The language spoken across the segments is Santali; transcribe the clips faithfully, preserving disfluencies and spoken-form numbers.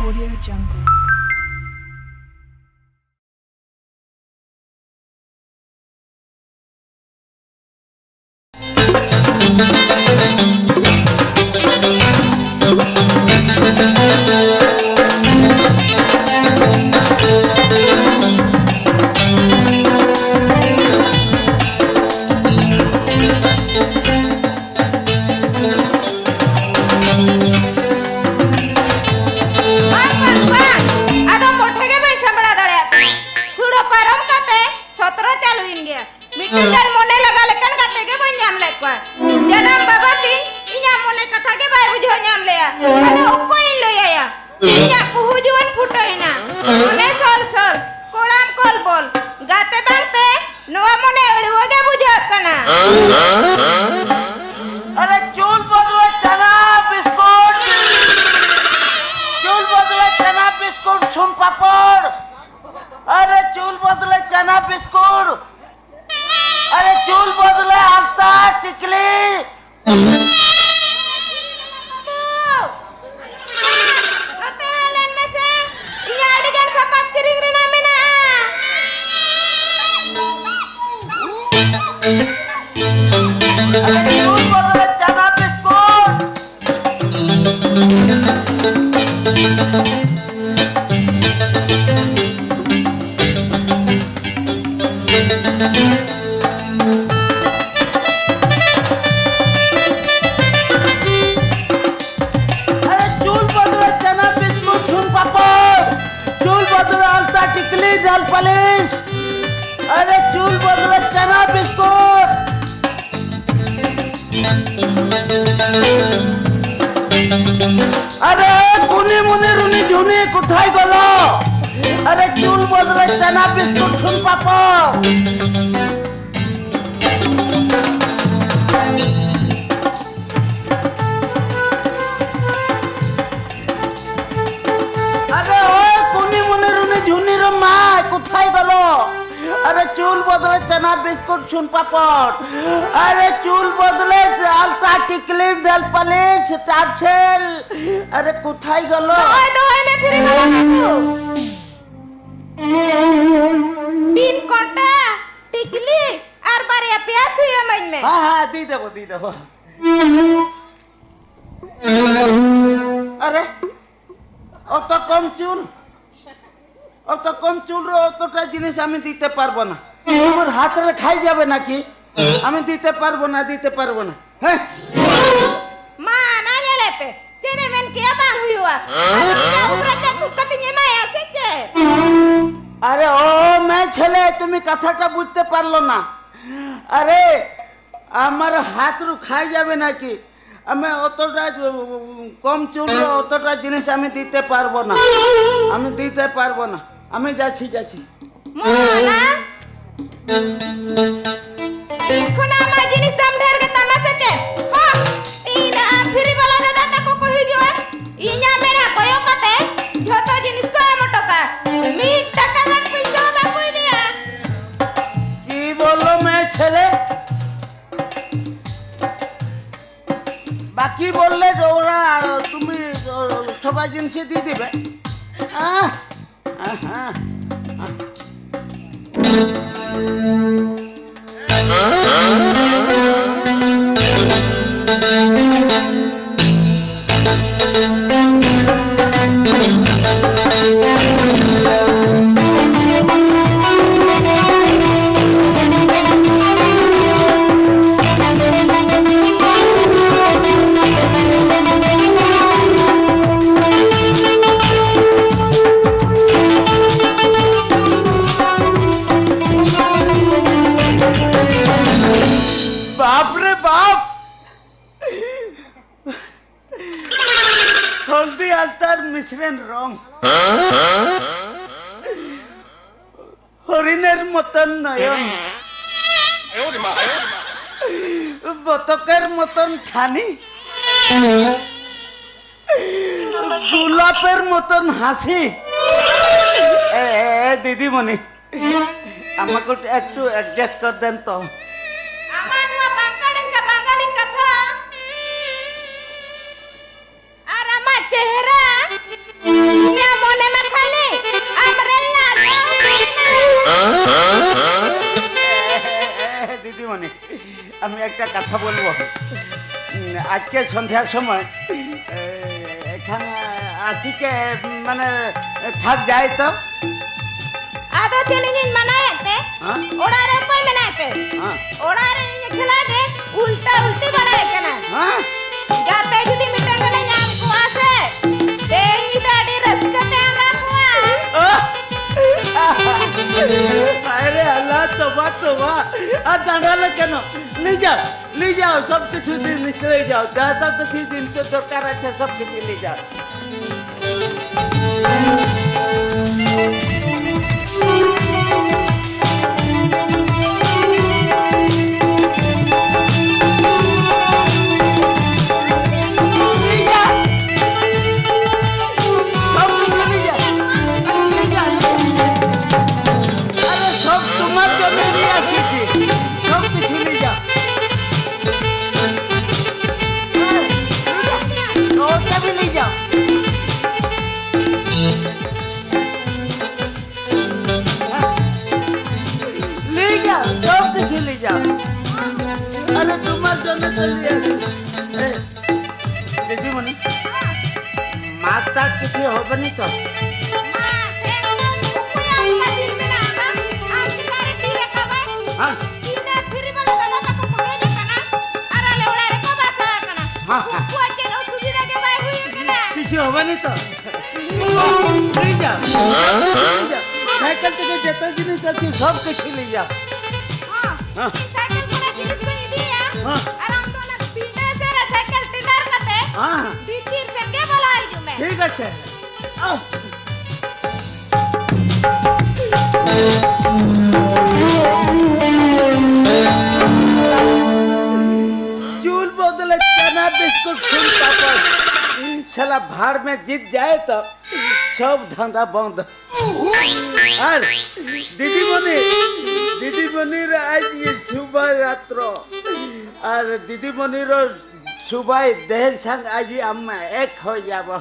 Audio Jungle. ᱵᱟᱝ, ᱵᱟᱝ, ᱵᱟᱝ᱾ ᱟᱫᱚ ᱢᱚᱴᱷᱮ ᱜᱮ ᱵᱟᱹᱧ ᱥᱟᱢᱵᱲᱟᱣ ᱫᱟᱲᱮᱭᱟᱜ ᱠᱟᱱᱟ᱾ ᱥᱩᱲᱟᱹ ᱯᱟᱨᱚᱢ ᱠᱟᱛᱮ ᱥᱚᱛᱨᱚ ᱪᱟᱹᱞᱩᱭᱮᱱ ᱜᱮᱭᱟ᱾ ᱢᱤᱫᱴᱟᱝ ᱜᱟᱱ ᱢᱚᱱᱮ ᱞᱟᱜᱟᱣ ᱞᱮᱠᱟᱱ ᱜᱟᱛᱮ ᱜᱮ ᱵᱟᱹᱧ ᱧᱟᱢ ᱞᱮᱫ ᱠᱚᱣᱟ᱾ ᱡᱟᱱᱟᱢ ᱵᱟᱵᱟ ᱛᱤᱧ ᱤᱧᱟᱹᱜ ᱢᱚᱱᱮ ᱠᱟᱛᱷᱟ ᱜᱮ ᱵᱟᱭ ᱵᱩᱡᱷᱟᱹᱣ ᱧᱟᱢ ᱞᱮᱭᱟ᱾ ᱟᱫᱚ ᱚᱠᱚᱭᱤᱧ ᱞᱟᱹᱭᱟᱭᱟ? ᱤᱧᱟᱜ ᱠᱩᱦᱩ ᱡᱩᱣᱟᱹᱱ ᱯᱷᱩᱴᱟᱹᱣ ᱮᱱᱟ᱾ ᱢᱚᱱᱮ ᱥᱚᱞ ᱥᱚᱞ, ᱠᱚᱲᱟᱢ ᱠᱚᱞ ᱵᱚᱞ, ᱜᱟᱛᱮ ᱵᱟᱝᱛᱮ ᱱᱚᱣᱟ ᱢᱚᱱᱮ ᱟᱹᱲᱣᱟᱹ ᱜᱮ ᱵᱩᱡᱷᱟᱹᱜ ᱠᱟᱱᱟ᱾ ᱟᱨᱮ ᱪᱩᱞ ᱵᱚᱫᱞᱮ ᱪᱟᱱᱟ ᱵᱤᱥᱠᱩᱴ, ᱪᱩᱞ ᱵᱚᱫᱞᱮ ᱪᱟᱱᱟ ᱵᱤᱥᱠᱩᱴ, ᱥᱩᱱ ᱯᱟᱯᱚᱲ, ᱟᱨᱮ ᱪᱩᱞ ᱵᱚᱫᱞᱮ ᱪᱟᱱᱟ ᱵᱤᱥᱠᱩᱴ, ᱟᱨᱮ ᱪᱩᱞ ᱵᱚᱫᱞᱮ ᱟᱞᱛᱟ ᱴᱤᱠᱞᱤ᱾ ᱱᱚᱛᱮ ᱦᱮᱡ ᱞᱮᱱ ᱢᱮᱥᱮ, ᱤᱧᱟᱹᱜ ᱟᱹᱰᱤ ᱜᱟᱱ ᱥᱟᱯᱟᱵ ᱠᱤᱨᱤᱧ ᱨᱮᱱᱟᱜ ᱢᱮᱱᱟᱜᱼᱟ᱾ ᱟᱨᱮ ᱪᱩᱞ ᱵᱚᱫᱞᱮ ᱪᱟᱱᱟ ᱵᱤᱥᱠᱩᱴ᱾ ᱟᱨᱮ ᱪᱩᱞ ᱵᱚᱫᱞᱮ ᱪᱟᱱᱟ ᱵᱤᱥᱠᱩᱴ ᱥᱩᱱ ᱯᱟᱯᱚᱲ, ᱪᱩᱞ ᱵᱚᱫᱞᱮ ᱟᱞᱛᱟ ᱴᱤᱠᱞᱤ ᱱᱮᱞ ᱯᱟᱞᱤᱥ, ᱟᱨᱮ ᱪᱩᱞ ᱵᱚᱫᱞᱮ ᱪᱟᱱᱟ ᱵᱤᱥᱠᱩᱴ᱾ ᱟᱨᱮ ᱠᱩᱱᱤ ᱢᱩᱱᱤ ᱨᱩᱱᱤ ᱡᱷᱩᱱᱤ ᱠᱩᱛᱷᱟᱭ ᱜᱚᱞᱚ? ᱟᱨᱮ ᱪᱩᱞ ᱵᱚᱫᱞᱮ ᱪᱟᱱᱟ ᱵᱤᱥᱠᱩᱴ ᱥᱩᱱ ᱯᱟᱯᱚᱲ। ᱟᱨᱮ ᱳᱭ ᱠᱩᱱᱤ ᱢᱩᱱᱤ ᱨᱩᱱᱤ ᱡᱷᱩᱱᱤ ᱨᱩᱢᱟᱭ ᱠᱩᱛᱷᱟᱭ ᱜᱚᱞᱚ? ᱟᱨᱮ ᱪᱩᱞ ᱵᱚᱫᱞᱮ ᱪᱟᱱᱟ ᱵᱤᱥᱠᱩᱴ ᱥᱩᱱ ᱯᱟᱯᱚᱲ। ᱟᱨᱮ ᱪᱩᱞ ᱵᱚᱫᱞᱮ ᱟᱞᱛᱟ ᱴᱤᱠᱞᱤ ᱱᱮᱞ ᱯᱟᱞᱤᱥ ᱴᱟᱨᱥᱮᱞ। ᱟᱨᱮ ᱠᱩᱛᱷᱟᱭ ᱜᱚᱞᱚ? ᱫᱚᱦᱚᱭ, ᱫᱚᱦᱚᱭ ᱯᱷᱤᱨᱤ ᱵᱟᱞᱟ ᱵᱟᱹᱵᱩ᱾ ᱵᱤᱱ ᱠᱚᱱᱴᱟ, ᱴᱤᱠᱞᱤ ᱟᱨ ᱵᱟᱨᱭᱟ ᱯᱮᱭᱟ ᱥᱩᱭ ᱮᱢᱟᱹᱧ ᱢᱮ᱾ ᱦᱮᱸ, ᱦᱮᱸ, ᱫᱤ ᱫᱮᱵᱚ, ᱫᱤ ᱫᱮᱵᱚ᱾ আরে, অত কম চুল, অত কম চুলর অতটা জিনিস আমি দিতে পারবো না। তোমার হাতরে খাই যাবে নাকি? আমি দিতে পারবো না, দিতে পারবো না। হ্যাঁ। ᱢᱟ, ᱱᱟ ᱧᱮᱞᱮ ᱯᱮ, ᱪᱮᱫ ᱮ ᱢᱮᱱ ᱠᱮᱜᱼᱟ, ᱵᱟᱝ ᱦᱩᱭᱩᱜᱼᱟ᱾ ᱟᱫᱚ ᱚᱱᱟ ᱩᱯᱨᱮ ᱪᱮᱫ ᱫᱩᱠ ᱠᱟᱛᱮᱧ ᱮᱢᱟᱭᱟ ᱥᱮ ᱪᱮᱫ? আরে ও মেয়ে ছেলে, তুমি কথাটা বুঝতে পারলো না। আরে, আমার হাতরু খাই যাবে নাকি? আমি অতটা জ-, কম চুল, অতটা জিনিস আমি দিতে পারবো না, আমি দিতে পারবো না। আমি যাচ্ছি, যাচ্ছি। ᱢᱚᱱᱟ, ᱛᱤᱱ ᱠᱷᱚᱱᱟᱜ ᱟᱢᱟᱜ ᱡᱤᱱᱤᱥ ᱫᱟᱢ ᱰᱷᱮᱨ ᱜᱮ ᱛᱟᱢᱟ ᱥᱮ ᱪᱮᱫ? ᱦᱚᱸ, ᱤᱧ ᱯᱷᱤᱨᱤ ᱵᱟᱞᱟ ᱫᱟᱫᱟ ᱛᱟᱠᱚ ᱠᱚ ᱦᱤᱡᱩᱜᱼᱟ, ᱤᱧᱟᱜ ᱢᱮᱫ ᱠᱚᱭᱚᱜ ᱠᱟᱛᱮ ᱡᱷᱚᱛᱚ ᱡᱤᱱᱤᱥ ᱠᱚ ᱮᱢ ᱦᱚᱴᱚ ᱠᱟᱜᱼᱟ, ᱢᱤᱫ ᱴᱟᱠᱟ ᱜᱟᱱ ᱯᱩᱭᱥᱟᱹ ᱦᱚᱸ ᱵᱟᱠᱚ ᱤᱫᱤᱭᱟ᱾ কি বললো মেয়ে ছেলে? বাকি বললে যে ওরা, তুমি, আহ, সবাই জিনিসে দিয়ে দিবে। আহ, আহ, আহ, আহ। বাপ রে বাপ! হলদি আলতার মিশ্রণ রং, হরিণের মতন নয়ন, বতকের মতন ঠানি, গোলাপের মতন হাসি। এ, এ, এ, দিদিমণি, আমাকে একটু অ্যাডজাস্ট করে দেন তো। আমার ᱱᱚᱣᱟ ᱵᱟᱝᱜᱟᱞᱤ ᱠᱟᱛᱷᱟ ᱟᱨ ᱟᱢᱟᱜ ᱪᱮᱦᱨᱟ আমি একটা কথা বলবো। উম, আজকে সন্ধ্যার সময়, এ, এখানে আসি কে, মানে, থাক যায় তো? ᱟᱫᱚ ᱪᱮᱫ ᱤᱧᱤᱧ ᱢᱟᱱᱟᱭᱮᱫ ᱛᱮ? ᱦᱮᱸ? ᱚᱲᱟᱜ ᱨᱮ ᱚᱠᱚᱭ ᱢᱮᱱᱟᱭ ᱛᱮ? ᱦᱮᱸ? ᱚᱲᱟᱜ ᱨᱮ ᱤᱧ ᱮᱠᱞᱟ ᱜᱮ ᱩᱞᱴᱟ ᱩᱞᱴᱤ ᱵᱟᱲᱟᱭ ᱠᱟᱱᱟ᱾ ᱦᱮᱸ? ᱜᱟᱛᱮ ᱡᱩᱫᱤ ᱢᱤᱫᱴᱟᱝ ᱜᱟᱱᱮ ᱧᱟᱢ ᱠᱚᱣᱟ ᱥᱮ, ᱛᱮᱦᱮᱧ ᱧᱤᱫᱟᱹ ᱟᱹᱰᱤ ᱨᱟᱹᱥᱠᱟᱹ ᱛᱮ ᱟᱸᱜᱟ ᱠᱚᱣᱟ᱾ ᱟᱨᱮ ᱟᱞᱞᱟ, ᱛᱚᱵᱟ, ᱛᱚᱵᱟ᱾ ᱟᱨ ᱫᱟᱬᱟ ᱞᱮ ᱠᱟᱱᱟ᱾ ᱞᱟᱹᱭ ᱡᱟᱣ, ᱞᱟᱹᱭ ᱡᱟᱣ, ᱥᱚᱵ ᱠᱤᱪᱷᱩ ᱡᱤᱱᱤᱥ ᱞᱟᱹᱭ ᱡᱟᱣ᱾ ᱡᱟᱦᱟᱸ ᱥᱚᱵ ᱠᱤᱪᱷᱩ ᱡᱤᱱᱤᱥ ᱫᱚᱨᱠᱟᱨ ᱟᱪᱷᱮ, ᱥᱚᱵ ᱠᱤᱪᱷᱩ ᱞᱟᱹᱭ ᱡᱟᱣ᱾ ᱟᱨᱮ ᱥᱚᱵ ᱛᱚᱢᱟᱨ ᱡᱚᱢᱤ ᱨᱮᱭᱟᱜ ᱪᱤᱴᱷᱤ, ᱥᱚᱵ ᱠᱤᱪᱷᱩ ᱞᱟᱹᱭ ᱡᱟᱣ᱾ ᱦᱮᱸ, ᱞᱟᱹᱭ ᱡᱟᱣ᱾ ᱥᱚᱵ ᱠᱟᱹᱢᱤ ᱞᱟᱹᱭ ᱡᱟᱣ᱾ ᱞᱟᱹᱭ ᱡᱟᱣ, ᱥᱚᱵ ᱠᱤᱪᱷᱩ ᱞᱟᱹᱭ ᱡᱟᱣ᱾ ᱟᱨᱮ ᱛᱚᱢᱟᱨ ᱡᱚᱢᱤ ᱛᱮ ᱞᱟᱹᱭ ᱡᱟᱣ᱾ ᱦᱮᱸ᱾ ᱫᱤᱫᱤᱢᱚᱱᱤ, ᱢᱟᱥᱴᱟᱨ ᱪᱤᱴᱷᱤ ᱦᱚᱵᱮᱱᱤ ᱛᱚ? ᱢᱟ, ᱥᱮ ᱚᱠᱚᱭᱟᱜ ᱚᱱᱠᱟ ᱫᱤᱞ ᱢᱮᱱᱟᱜᱼᱟ, ᱵᱟᱝ? ᱟᱢ ᱪᱮᱛᱟᱱ ᱨᱮ ᱛᱤ ᱨᱟᱠᱟᱵᱟᱭ? ᱦᱮᱸ? ᱤᱧ ᱫᱚ ᱯᱷᱤᱨᱤ ᱵᱟᱞᱟ ᱫᱟᱫᱟ ᱛᱟᱠᱚ ᱠᱚ ᱦᱮᱡ ᱟᱠᱟᱱᱟ ᱟᱨ ᱟᱞᱮ ᱚᱲᱟᱜ ᱨᱮᱠᱚ ᱵᱟᱥᱟ ᱟᱠᱟᱱᱟ᱾ ᱦᱮᱸ, ᱦᱮᱸ᱾ ᱩᱱᱠᱩᱣᱟᱜ ᱪᱮᱫ ᱚᱥᱩᱵᱤᱫᱷᱟ ᱜᱮ ᱵᱟᱭ ᱦᱩᱭ ᱟᱠᱟᱱᱟ᱾ ᱪᱤᱴᱷᱤ ᱦᱚᱵᱮᱱᱤ ᱛᱚ? ᱞᱟᱹᱭ ᱡᱟ, ᱞᱟᱹᱭ ᱡᱟ᱾ ᱥᱟᱭᱠᱮᱞ ᱛᱮᱜᱮ ᱡᱚᱛᱚ ᱡᱤᱱᱤᱥ ᱟᱨᱠᱤ ᱥᱚᱵ ᱠᱤᱪᱷᱩ ᱞᱟᱹᱭ ᱡᱟ᱾ ᱦᱮᱸ, ᱦᱮᱸ᱾ ᱤᱧ ᱥᱟᱭᱠᱮᱞ ᱠᱷᱚᱱᱟᱜ ᱡᱤᱱᱤᱥ ᱠᱚᱧ ᱤᱫᱤᱭᱟ᱾ ᱦᱮᱸ᱾ ᱟᱨ ᱟᱢ ᱫᱚ ᱚᱱᱟ ᱯᱤᱸᱰᱟᱹ ᱥᱮ ᱚᱱᱟ ᱥᱟᱭᱠᱮᱞ ᱴᱮᱸᱰᱟᱨ ᱠᱟᱛᱮ ᱦᱮᱸ᱾ ᱵᱷᱤᱛᱤᱨ ᱥᱮᱫ ᱜᱮ ᱵᱚᱞᱚ ᱦᱤᱡᱩᱜ ᱢᱮ᱾ ᱴᱷᱤᱠ ᱟᱪᱷᱮ᱾ ᱟᱣ᱾ ᱪᱩᱞ ᱵᱚᱫᱞᱮ ᱪᱟᱱᱟ ᱵᱤᱥᱠᱩᱴ ᱥᱩᱱ ᱯᱟᱯᱚᱲ᱾ ᱥᱟᱞᱟ ᱵᱷᱟᱲ ᱢᱮ ᱡᱤᱛ ᱡᱟᱭ ᱛᱚ ᱥᱚᱵ ᱫᱷᱟᱱᱫᱟ ᱵᱚᱱᱫ᱾ ᱟᱨ ᱫᱤᱫᱤᱢᱚᱱᱤ, ᱫᱤᱫᱤᱢᱚᱱᱤ ᱨᱮ ᱟᱡ ᱜᱮ ᱥᱩᱵᱷᱟ ᱨᱟᱛᱨᱚ᱾ ᱟᱨ ᱫᱤᱫᱤᱢᱚᱱᱤ ᱨᱮ ᱥᱩᱵᱷᱟᱭ ᱫᱮᱦᱮᱱ ᱥᱟᱝ ᱟᱡ ᱜᱮ ᱟᱢ ᱢᱟ ᱮᱠ ᱦᱚ ᱡᱟᱵᱚ।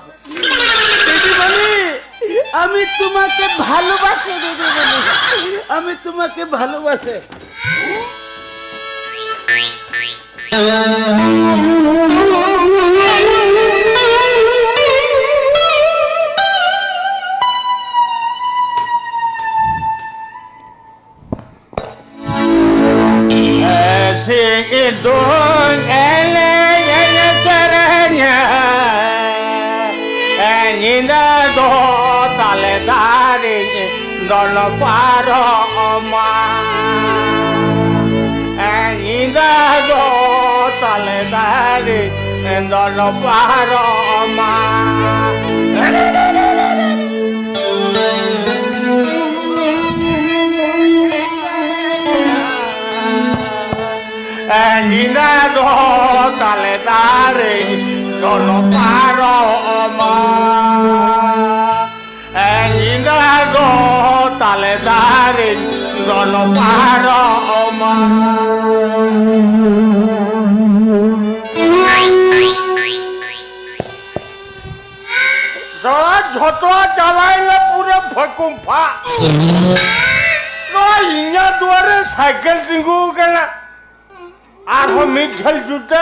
দিদিমণি, আমি তোমাকে ভালোবাসি দিদিমণি, আমি তোমাকে ভালোবাসি। ᱥᱤᱫᱩᱧ ᱮᱱᱮᱡ ᱮᱱᱮᱡ ᱥᱮᱨᱮᱧᱟ, ᱧᱤᱫᱟᱹ ᱫᱚ ᱛᱟᱞᱮ ᱫᱟᱨᱮᱧ ᱫᱚᱱ ᱯᱟᱨᱚᱢᱟ᱾ ᱧᱤᱫᱟᱹ ᱫᱚ ᱛᱟᱞᱮ ᱫᱟᱨᱮᱧ ᱫᱚᱱ ᱯᱟᱨᱚᱢᱟ᱾ ᱧᱤᱫᱟᱹ ᱫᱚ ᱛᱟᱞᱮ ᱫᱟᱨᱮ ᱫᱚᱱ ᱯᱟᱨᱚᱢᱟ᱾ ᱧᱤᱫᱟᱹ ᱫᱚ ᱛᱟᱞᱮ ᱫᱟᱨᱮ ᱫᱚᱱ ᱯᱟᱨᱚᱢᱟ᱾ ᱥᱟᱞᱟ ᱡᱷᱚᱛᱚ ᱪᱟᱵᱟᱭᱮᱱᱟ ᱯᱩᱨᱟᱹ ᱯᱷᱟᱹᱠᱩᱢ ᱯᱷᱟᱜ᱾ ᱱᱚᱣᱟ ᱤᱧᱟᱹᱜ ᱫᱩᱣᱟᱹᱨ ᱨᱮ ᱥᱟᱭᱠᱮᱞ ᱛᱤᱸᱜᱩ ᱟᱠᱟᱱᱟ᱾ ᱟᱨᱦᱚᱸ ᱢᱤᱫ ᱡᱷᱟᱹᱞ ᱡᱩᱛᱟᱹ᱾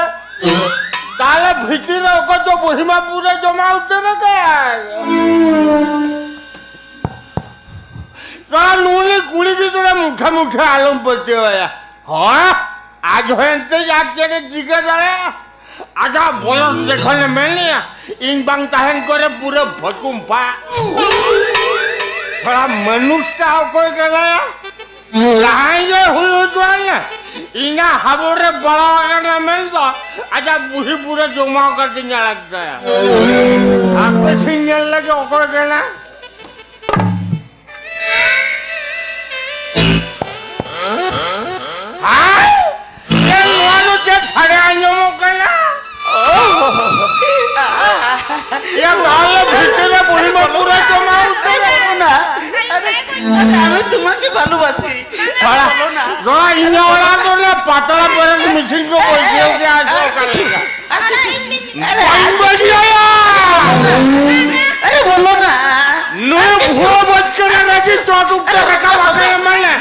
ᱛᱟᱦᱞᱮ ᱵᱷᱤᱛᱤᱨ ᱨᱮ ᱚᱠᱚᱭ ᱪᱚ ᱵᱩᱲᱦᱤ ᱢᱟ ᱯᱩᱨᱟᱹ ᱡᱚᱢᱟ ᱩᱛᱟᱹᱨ ᱟᱠᱟᱫ᱾ ᱱᱚᱣᱟ ᱱᱩᱭ ᱠᱩᱲᱤ ᱜᱤᱫᱽᱨᱟᱹ ᱢᱩᱴᱷᱟᱹ ᱢᱩᱴᱷᱟᱹ ᱟᱞᱚᱢ ᱯᱟᱹᱛᱭᱟᱹᱣᱟᱭᱟ᱾ ᱦᱚᱸ? ᱟᱡ ᱦᱚᱸ ᱮᱱᱛᱮ ᱟᱡ ᱪᱮᱫ ᱮ ᱪᱤᱠᱟᱹ ᱫᱟᱲᱮᱭᱟᱜᱼᱟ? ᱟᱡᱟᱜ ᱵᱚᱭᱚᱥ ᱡᱚᱠᱷᱚᱱᱮ ᱢᱮᱱᱮᱜᱼᱟ, ᱤᱧ ᱵᱟᱝ ᱛᱟᱦᱮᱱ ᱠᱚᱨᱮ ᱯᱩᱨᱟᱹ ᱵᱷᱟᱹᱠᱩᱢ ᱯᱷᱟᱜ᱾ ᱛᱷᱚᱲᱟ ᱢᱟᱱᱩᱥᱴᱟ ᱚᱠᱚᱭ ᱠᱟᱱᱟᱭᱟ? ᱡᱟᱦᱟᱸᱭ ᱜᱮ ᱦᱩᱭ ᱦᱚᱪᱚᱣᱟᱱ, ᱤᱧᱟᱹᱜ ᱦᱟᱵᱚᱲ ᱨᱮ ᱵᱟᱲᱟᱣ ᱟᱠᱟᱱᱟ ᱢᱮᱱᱫᱚ ᱟᱡᱟᱜ ᱵᱩᱲᱦᱤ ᱯᱩᱨᱟᱹ ᱡᱚᱢᱟᱣ ᱠᱟᱛᱮᱧ ᱟᱲᱟᱜ ᱠᱟᱭᱟ᱾ ᱟᱯᱮ ᱥᱮᱧ ᱧᱮᱞ ᱞᱮᱜᱮ ᱚᱠᱚᱭ ᱠᱟᱱᱟ᱾ ᱦᱟᱭ! ᱮ, ᱱᱚᱣᱟ ᱫᱚ ᱪᱮᱫ ᱥᱟᱰᱮ ᱟᱸᱡᱚᱢᱚᱜ ᱠᱟᱱᱟ? ᱮ, ᱛᱟᱦᱞᱮ ᱵᱷᱤᱛᱤᱨ ᱨᱮ ᱵᱩᱲᱦᱤ ᱢᱟ ᱯᱩᱨᱟᱹ ᱡᱚᱢᱟ ᱩᱛᱟᱹᱨ ᱟᱠᱟᱱᱟ᱾ আরে, আরে, আমি তোমাকে ভালোবাসি। ᱛᱷᱚᱲᱟ, ᱛᱷᱚᱲᱟ ᱤᱧᱟᱹᱜ ᱚᱲᱟᱜ ᱫᱚ ᱚᱱᱟ ᱯᱟᱛᱲᱟ ᱯᱮᱨᱮᱡ ᱢᱮᱥᱤᱱ ᱠᱚ ᱵᱟᱹᱭᱥᱟᱹᱣ ᱜᱮ ᱟᱨ ᱪᱮᱫ ᱚᱠᱟ ᱞᱮᱠᱟ? ᱵᱟᱹᱧ ᱵᱟᱹᱜᱤᱭᱟᱭᱟ᱾ আরে বলো না। ᱱᱩᱭ ᱵᱷᱩᱣᱟᱹ ᱵᱟᱹᱪᱠᱟᱹ ᱨᱮ ᱨᱟᱹᱡᱤ ᱪᱚᱴ ᱩᱯᱛᱮ ᱨᱟᱠᱟᱵ ᱟᱠᱟᱱᱟ ᱢᱟᱱᱮ᱾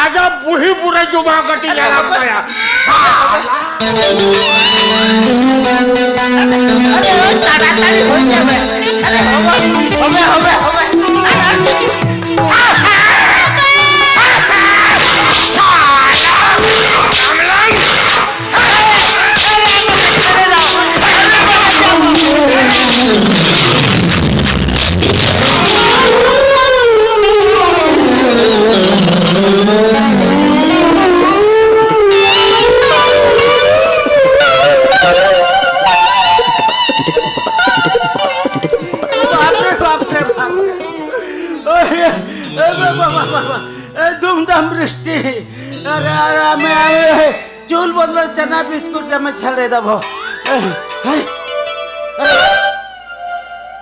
ᱟᱡᱟᱜ ᱵᱩᱲᱦᱤ ᱯᱩᱨᱟᱹ ᱡᱚᱢᱟ ᱠᱟᱹᱴᱤᱡ ᱧᱮᱞ ᱟᱢ ᱛᱟᱭᱟ᱾ আরে, ওই তাড়াতাড়ি হয়ে যাবে। আরে, হবে, হবে, হবে, হবে। আর, আর কিছু। শালা! কামলাং! বাপরে, বাপরে, বাপরে। ওই, এ, এ, বাবা, বাবা, বাবা। এ, দুমদাম বৃষ্টি। আরে, আরে, আমি, আমি, চুল বদলার চানা বিস্কুট আমি ছেড়ে দেবো। এই, এই, এই,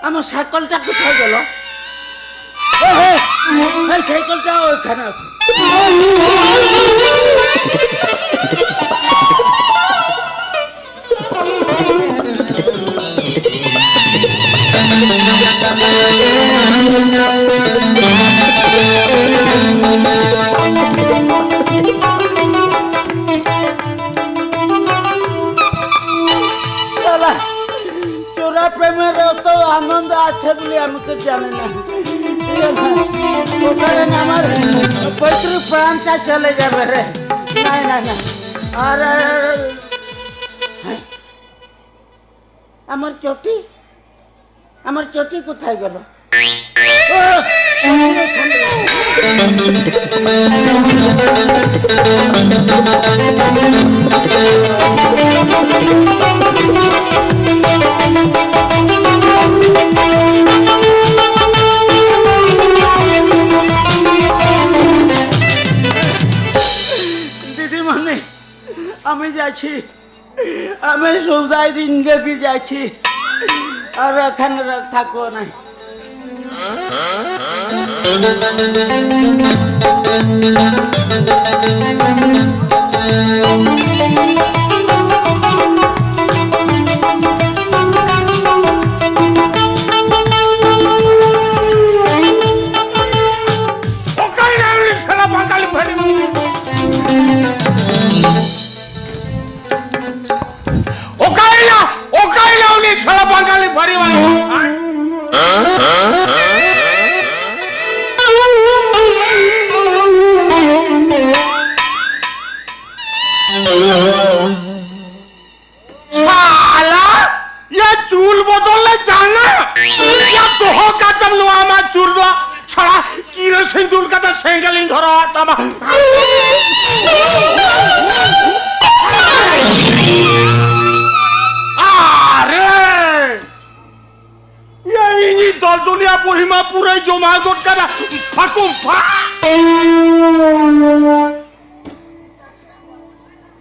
আমার সাইকেলটা কোথায় গেল? এই, এই, এই সাইকেলটা ওইখানে আছে। শালা, চোরা প্রেমের অত আনন্দ আছে বলে আমি তো জানি না। ওখানে আমার পৈতৃক প্রাণটা চলে যাবে রে। নাই, নাই, না। আর, আর, আর, আমার চটি, আমার চটি কোথায় গেল? দিদিমণি, আমি যাচ্ছি। আমি সুবিধায় দিন দেখি যাচ্ছি, আর এখানে থাকবো না। ᱪᱩᱨ ᱫᱚ ᱪᱷᱟᱲᱟ ᱠᱤᱨᱳᱥᱤᱱ ᱫᱩᱞ ᱠᱟᱛᱮ ᱥᱮᱸᱜᱮᱞ ᱤᱧ ᱫᱷᱚᱨᱟᱣᱟᱫ ᱛᱟᱢᱟ᱾ ᱟᱨᱮ! ᱭᱟ, ᱤᱧᱤᱡ ᱫᱚᱞ ᱫᱩᱱᱤᱭᱟ ᱵᱩᱲᱦᱤ ᱢᱟ ᱯᱩᱨᱟᱹᱭ ᱡᱚᱢᱟ ᱜᱚᱫ ᱠᱟᱫᱟ᱾ ᱯᱷᱟᱹᱠᱩᱢ ᱯᱷᱟᱹᱠ!